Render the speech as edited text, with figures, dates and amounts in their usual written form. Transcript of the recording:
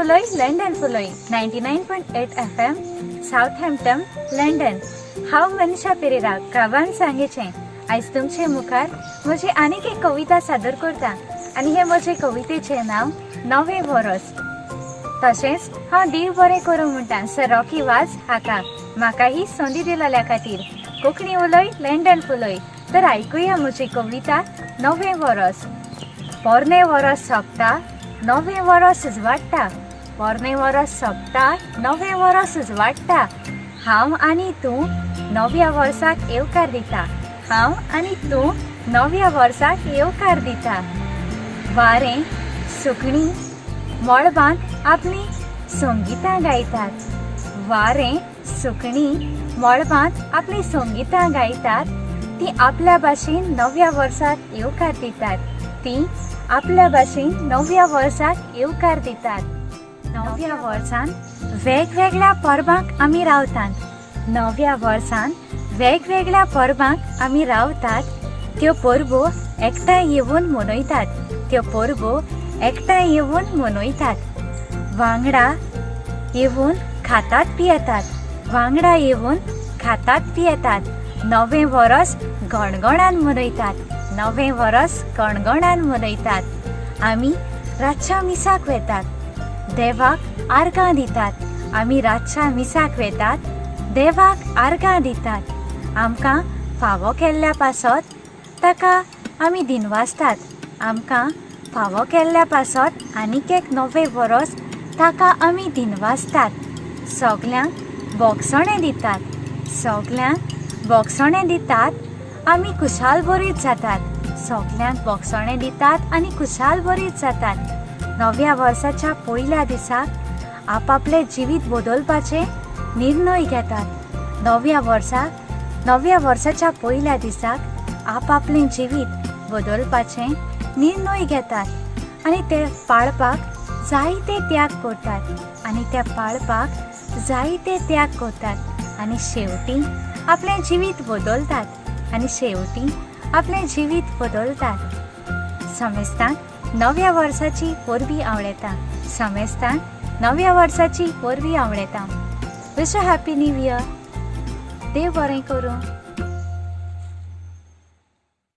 फुलोय London फुलोय 99.8 FM, Southampton, London. हांव मनीषा पेरेरा, कावान सांगेचें. आयज तुमचे मुखार म्हजी आनीक एक कविता सादर करता आनी हे म्हजे कवितेचें नांव नवें वरस. तशेंच हांव देव बरें करूं म्हणटा सर रॉकी वाज हाका, म्हाका ही संदी दिलेल्या खातीर. कोंकणी उलय, लंडन फुलय. तर आयकुया म्हजी कविता नवें वरस. पोरणें वरस सोंपता, नवें वरस उजवाडटा. पोरणें वरस सोंपता, नवें वरस उजवाडटा. हांव आनी तूं नव्या वर्साक येवकार दिता. हांव आनी तूं नव्या वर्साक येवकार दिता. वारें, सुकणीं मळबांत आपलीं संगितां गायतात. वारें, सुकणीं मळबांत आपलीं संगितां गायतात. तीं आपल्या भाशेन नव्या वर्साक येवकार दितात. तीं आपल्या भाशेन नव्या वर्साक येवकार दितात. नव्या वर्सान वेगवेगळ्या परबांक आमी रावतात. नव्या वर्सान वेगवेगळ्या परबांक आमी रावतात. त्यो परबो एकठांय येवन मनयतात. त्यो परबो एकठांय येवन मनयतात. वांगडा येवन खातात पियेतात. वांगडा येवन खातात पियेतात. नवें वरस गणगणान मनयतात. नवें वरस गणगणान मनयतात. आमी रातच्या मिसाक वेतात, देवाक आर्गां दितात. आमी रातच्या मिसाक वेतात, देवाक आर्गां दितात. आमकां फावो केल्ल्या पासत ताका आमी दिनवासतात. आमकां फावो केल्ल्या पासत आनीक एक नवें वरस ताका आमी दिनवासतात. सगल्यांक भोगसणें दितात. सगल्यांक भोगसणें दितात. आमी खुशाल बरीत जातात. सगल्यांक भोगसणें दितात आनी खुशाल बरीत जातात. नव्या वर्साच्या पयल्या दिसाक आपापलें जिवीत बदलपाचें निर्णय घेतात. नव्या वर्साक, नव्या वर्साच्या पयल्या दिसाक आपापलें जिवीत बदलपाचें निर्णय घेतात आनी ते पाळपाक जायते त्याग करतात. आनी ते पाळपाक जायते त्याग करतात आनी शेवटी आपलें जिवीत बदलतात. आनी शेवटी आपलें जिवीत बदलतात. समेस्तांक नव्या वर्साची परबीं आवडटा. समेस्तांक नव्या वर्साची परबीं आवडटा. Wish happy new year. देव बरें करूं.